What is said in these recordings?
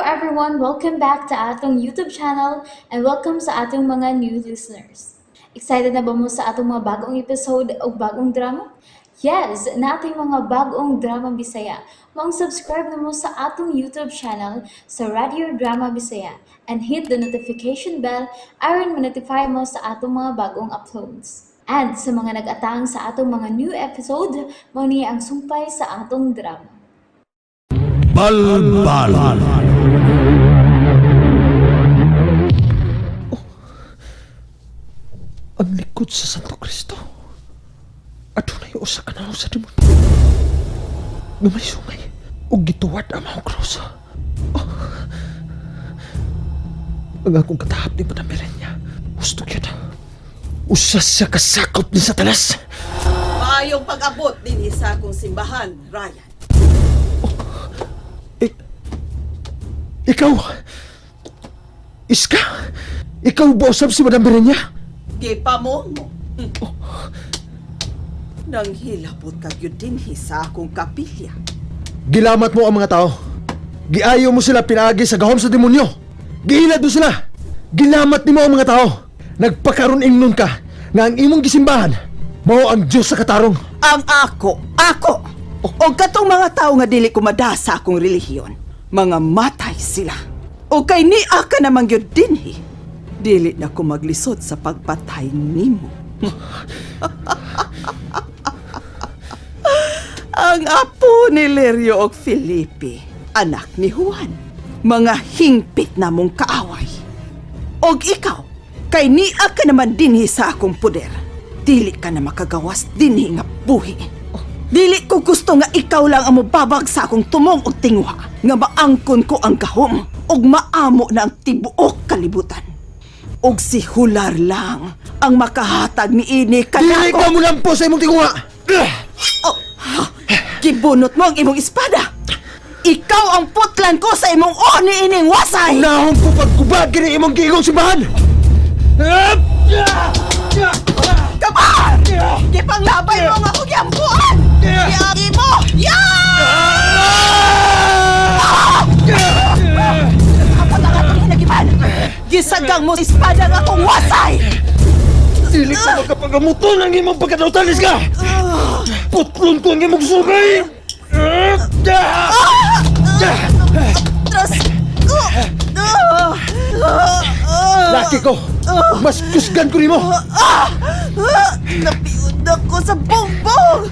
everyone! Welcome back to atong YouTube channel and welcome sa atong mga new listeners. Excited na ba mo sa atong mga bagong episode o bagong drama? Yes, naa tay mga bagong drama Bisaya. Maong subscribe na mo sa atong YouTube channel sa Radio Drama Bisaya and hit the notification bell aron ma-notify mo sa atong mga bagong uploads. And sa mga nag-atang sa atong mga new episode, mao ni ang sumpay sa atong drama. Balbal. Ang likod sa Santo Cristo. Adunay usa ka nawong sa demonyo nga may sungay ug gituwad ang mga krus. Oh. Ang akong katahap ni Madam Merenya, husto gyud. Usa siya kasakop ni Satanas. Maayong pag-abot dinhi sa akong simbahan, Ryan. Ikaw! Iska! Ikaw ba usab si Madam Merenya? Gipamo mo. Nang hilabot ka gyud dinhi sa akong kapilya. Gilamat mo ang mga tao. Giayo mo sila pinaagi sa gahom sa demonyo. Gihilad mo sila. Gilamat nimo ang mga tao. Nagpakaroon ingnon ka nga ang imong gisimbahan mao ang Dios sa katarong. Ang ako, ako. O katong mga tao nga dili kumada sa akong relihiyon, mga matay sila. O kay nia ka naman gyud dinhi. Dili na ko maglisod sa pagpatay nimo. Ang apo ni Lirio og Felipe, anak ni Juan, mga hingpit na mong kaaway. Og ikaw, kay nia ka naman dinhi sa akong poder. Dili ka na makagawas dinhi nga buhi. Dili ko gusto nga ikaw lang ang mobabag sa akong tumong og tinguha, nga maangkon ko ang gahom og maamo na ang tibuok kalibutan. Og si Hular lang ang makahatag niini Dili kanako. ka mulampo sa imong tinguha. Oh, gibunot mo ang imong espada. Ikaw ang putlan ko sa imong oni ining wasay. Unahon ko pagkubag kini imong giingong simbahan. Come on! Gipanglabay mo nga akong giampuan! Giagi mo! Yeah! Kapot ang atong hinagiban! Gisagang mo espada nga akong wasay! Dili ko makapagamuton ang imong pagkadautan, Iska. Putlon ko ang imong sugay. Tras! Laki ko! Mas kusgan ko nimo! Napiod ako sa bongbong!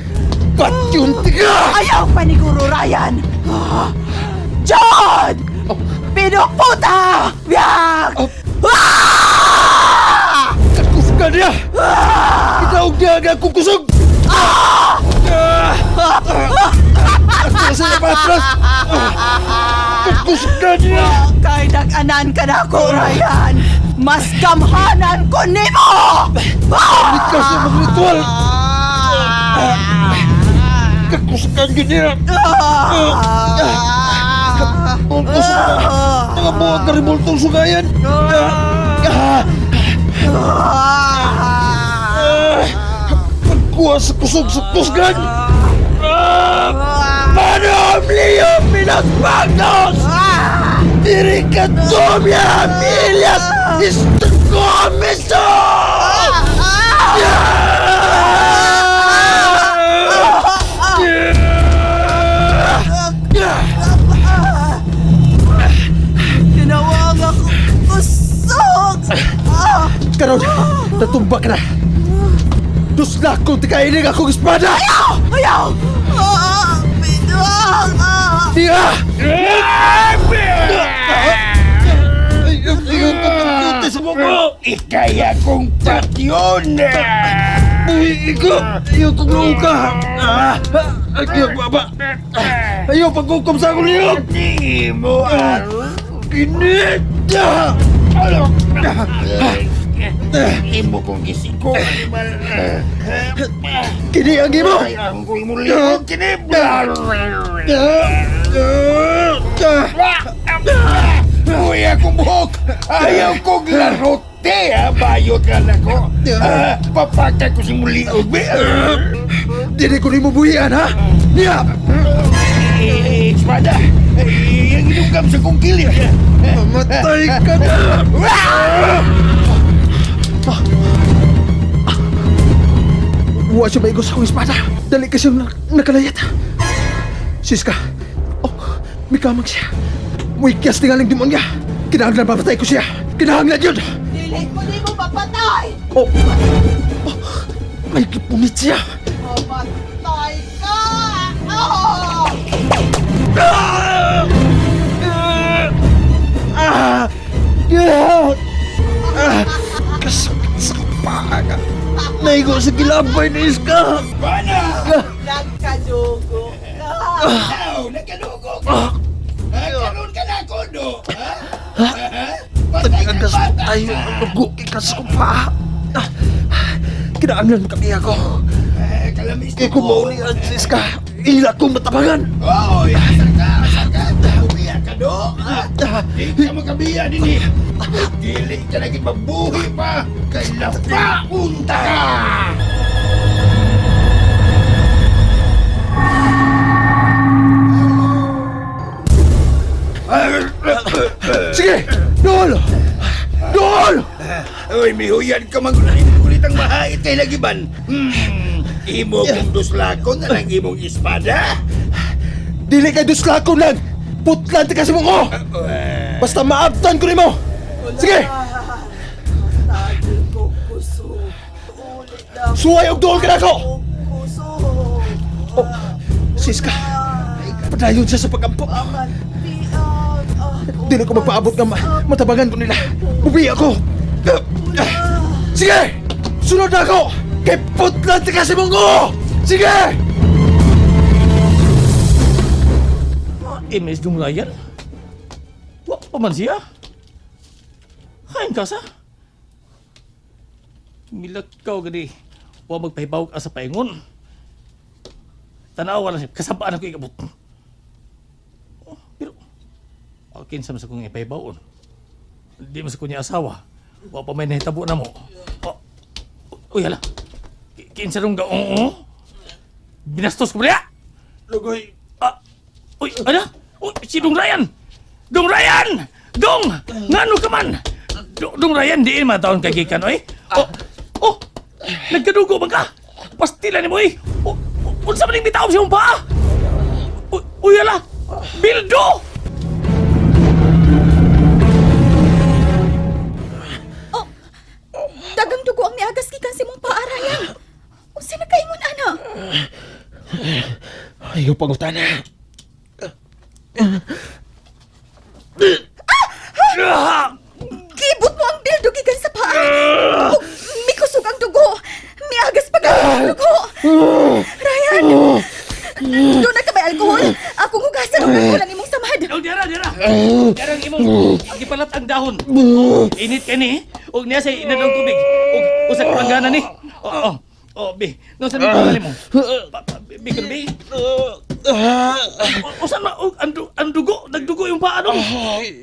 Patyon tiga! Ayaw paniguro, Ryan! John! Pinuputa! Biyak! Ah! Kakusgan niya! Itaog niya ang akong kusog! Atras sa patras! Kakusgan niya! Kay nag-anan ka na ako, Ryan! Mas kamhanan ko nimo! Ikaw sa mga ritual! Kakusgan yun niya! Ang kusog na! Mga buwag na rebultong sugayan! Pagkuha sa kusog sa kusgan! Panom Leo Pinagpagnos! Diri ka Domya Milias Istukomiso! Tinawag ako kusog! Karon, natumba ka na! Dusla kung tikainig akong espada! Ayaw! Ayaw! Binuang! Niya! Ayaw, sa mukha! Ikay akong patyon! Buhi ko! Ayaw kong loob ka! Ayaw, baba! Ayaw, pagkukom sa akong liyog! Di mo Kinit! Imo kong gisiko. Kini ang imo! Ay, ang kong imong lihok kini. Uy, akong buhok! Ayaw kong larote, ha? Bayot ka na ko. Papatay ko si mong liog, be. Dili ko nimo buhian, ha? Niya! Eh, espada! Eh, ang inyong Tigam sa kong kilid. Mamatay ka na! Wa siya maigo sa akong espada. Dali ka siyang nakalayat. Siska. Oh, mikamang siya. Muikyas tingaling demonya. Kinahanglan papatay ko siya. Kinahanglan yun! Dili ko di mo papatay! Oh, oh may gipunit siya. Mamatay ka! Oh! Ah! Ah! Ah! Kasakit sa paa. Naigo sa gilabay ni Iska. Pana! Nagkadugo ka! Aw, nagkadugo ka! Ah, karon ka na ako, do! Ha? Ha? Patay ka Tagagas bata tayo ka! ang dugo ikas ko pa. Ah, kinahanglan kami ako. Eh, kalamis Kay kumaw ni Francisca, ila kong matabangan. Oo, asa ka, asa ka. Umiya ka, do! Ha? Di ka makabiya din eh. Dili ka lagi mabuhi pa. Kay lapaunta ka! Sige! Dol! Dol! Uy, mihuyan ka man ulit ang mahait kay lagiban. Imo kong duslakon na lang imong espada. Dili kay duslakon lang! Putlan ti kasi mo ko! Basta maabtan ko nimo! Sige! Tagi ko kusog. Ulit na Suway og duol ka na ako! kusog. Oh, Siska, padayon siya sa pagampo. Dili ko magpaabot nga matabangan ko nila. Bubi ako! Sige! Sunod na ako! Kay putlan ti kasi mo ko! Sige! MS Dung Ryan? Wa pa man siya. Hain ka sa? Milakaw gani. Wa magpahibaw ka sa paingon. Tanawa lang siya. Kasabaan ako ikabot. Oh, pero, kinsa man sa kong ipahibawon. Di man sa kunya asawa. Wa pa may nahitabo na mo. Oh, uy, hala. Kinsa rong ga, oo? Binastos ko ba niya? Lugoy. Ah, uy, ano? Uy, si Dong Ryan! Dong Ryan! Dong! Ngano ka man? Dong Ryan, diin mga taon kay gikan, oy. Oh, oh, nagkadugo man ka? Pastila ni mo, eh. Oh, oh, unsa man ning bitaw sa imong paa? Uy, uy, ala! Bildo! Oh, dagang dugo ang niagas gikan sa imong paa, Ryan. Unsa na kaingon ana? Ayaw pangutana. Gibot mo ang dildo gikan sa paa. Ug mikusog ang dugo. Miagas pa gani ang dugo. Ryan! Doon na ka may alkohol. Akong hugasan og alkohol ang imong samad. Dong, dira, dira! Dira ang imong gipalat ang dahon. Init ka ni, og niya sa inadong tubig. Og usa ka panggana ni. Oo. Oh, bi. No sa ni mo. Bi kun bi. Usan ma og ang ang dugo, nagdugo yung paa dong.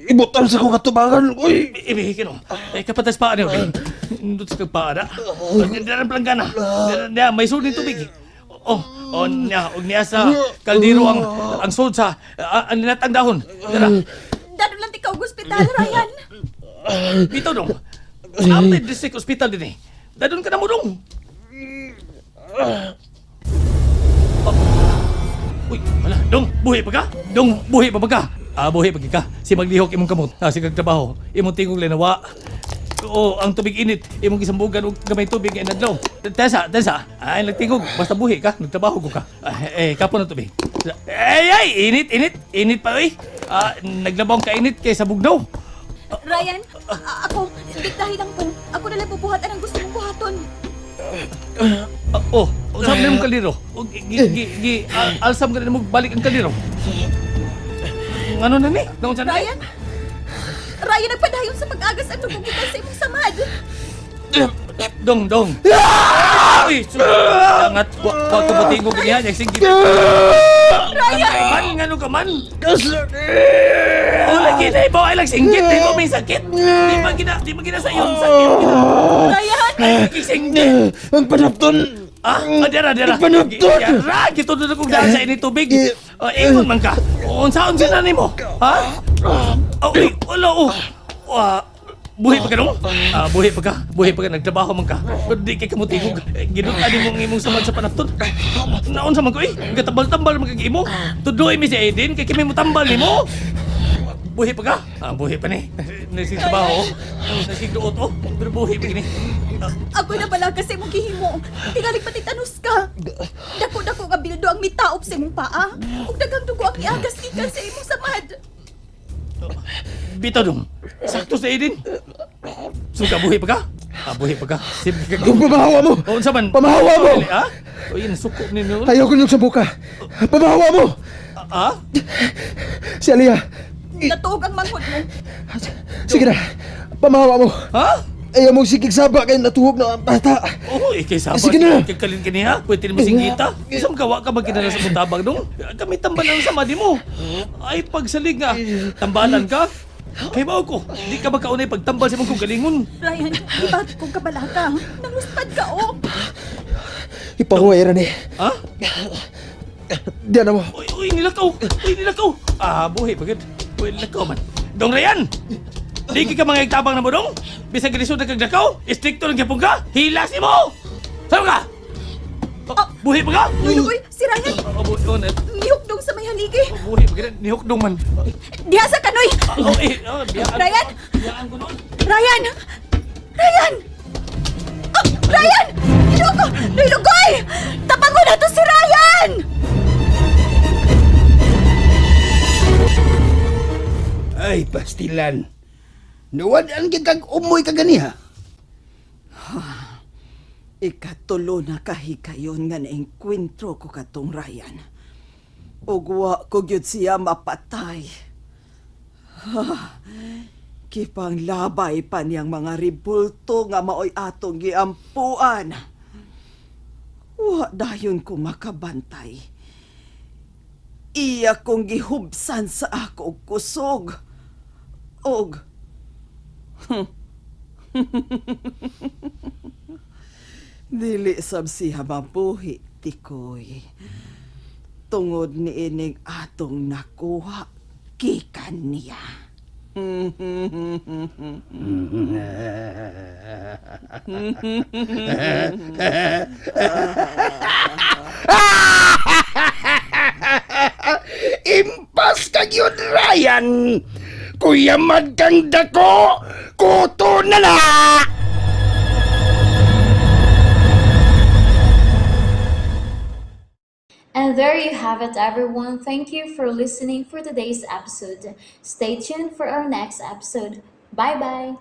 Ibutan sa kong katubangan. Uy! Ibi kino. Eh kapatas paa niyo. Bi. Indot sa kag paa da. Dira ang planggana. Dira niya may sulod ni tubig. Oh, oh niya og niya sa kaldero ang sulod sa ang linatang dahon. Dira. Dado lang ti ka og ospital, Ryan. Dito dong. After district hospital din eh. Dadun ka na mo dong. Oh. Uy, wala. Dong, buhi pa ka? Dong, buhi pa ba ka? Ah, buhi pa ka. Si maglihok imong kamot. Ah, si kagtrabaho. Imong tingog linawa. Oo, ang tubig init. Imong gisambugan og gamay tubig ay nadlaw. Tensa, tensa. Ay, nagtingog. Basta buhi ka. Nagtrabaho ko ka. Ah, eh, kapon na tubig. Ay, ay, init, init. Init pa, oy. Ah, naglabong ka init kay sa bugnaw. Ryan, ako, diktahi lang ko. Ako na lang bubuhat anang gusto mong buhaton. Ah, oh, usap na yung kaliro. O, gi, gi, gi, gi, alsam ka na mo balik ang kaliro. Ano na ni? Naon sa na ni? Ryan? Ryan, nagpadayon sa pag-agas ang dugo gikan sa imong samad. Dong, dong. Uy, angat. Wa, wa ka buti ko ganihan. Yung sige. Ryan! Man, ngano ka man? Oh, lagi na ibaw. Ay, lang singgit. Di mo may sakit. Di ba gina sa iyong sakit. Ryan! Ay, lagi singgit. Ang panapton! Ah, ah, dira, dira. Panapton! Dira, gitudod akong daan sa ini tubig. Oh, ingon man ka. Unsaon sila nimo? Ha? Oh, uy, wala oh. Wa, buhi pa ka dong? Ah, buhi pa ka. Buhi pa ka nagtrabaho man ka. Pero di kay kamutigog. Eh, Ginutan nimo ang imong samad sa panapton. Naon sa man ko eh. Gatambal-tambal man kag imo. Tudoy mi si Aiden kay kami mo tambal nimo. Buhi pa ka? Ah, buhi pa ni. Nasig trabaho. Nasig duot oh. Pero buhi pa gini. Ah, Ako na bala kasi imong gihimo. Tingalig patitanus ka. Dako-dako nga bildo ang mitaop sa imong paa. Ug daghang dugo ang iagas gikan sa imong samad. Bitaw dong. Sakto sa Aiden. Suka buhi pa ka? Ah, buhi pa ka. Sige ka. Kung pamahawa mo! Oh, unsa man? Pamahawa mo! Ha? Uy, nasuko ni noon. Ayaw ko niyong sabuka. Pamahawa mo! Ah? Si Aliyah. Natuog ang manghod mo. Sige na. Pamahawa mo. Ha? Ayaw mong sigig saba kay natuhog na ang bata. Oo, eh, kay Saba. Sige na. Kay kalin kaniya. Pwede mo singita. Isang gawa ka ba kinala sa mong tabang dong? Kami tambalan sa madi mo. Ay, pagsalig nga. Tambalan ka. Kay mao ko, di ka magkaunay pagtambal sa mong galingon. Ryan, ibat kong kabalaka. Nanguspad ka, oh. Ipahuway ra ni. Ha? Diyan na mo. Uy, uy, nilakaw. Uy, nilakaw. Ah, buhi pagid. Uy, nilakaw man. Dong Ryan! Di ka mga igtabang na mo dong? Bisag lisod na kag lakaw, istrikto lang gyapon ka. Hilas mo! Saan ka? Oh, buhi pa ka? Uy, uy, si Ryan, Oh, buhi, oh, mihukdong sa may haligi. buhi pa ka. Nihukdong man. Diha sa kanoy! Oh, eh, oh, biyaan. Ryan! Biyaan ko noon. Ryan! Ryan! Oh, Ryan! Ginoo ko! Nilugoy! Tapangon na to si Ryan! Ay, pastilan. Nuwad-an gyud kag umoy ka ganiha. Ikatulo na kahikayon nga naengkwentro ko katong Ryan. Ug wa ko gyud siya mapatay. Ha, kipang labay pa niyang mga ribulto nga maoy atong giampuan. Wa dayon ko makabantay. Iya kong gihubsan sa ako og kusog. Og dili sab siya mabuhi, tikoy. Tungod ni ining atong nakuha, gikan niya. Impas ka gyud, Ryan. Kuyamad kang dako, kuto na na. And there you have it, everyone. Thank you for listening for today's episode. Stay tuned for our next episode. Bye bye.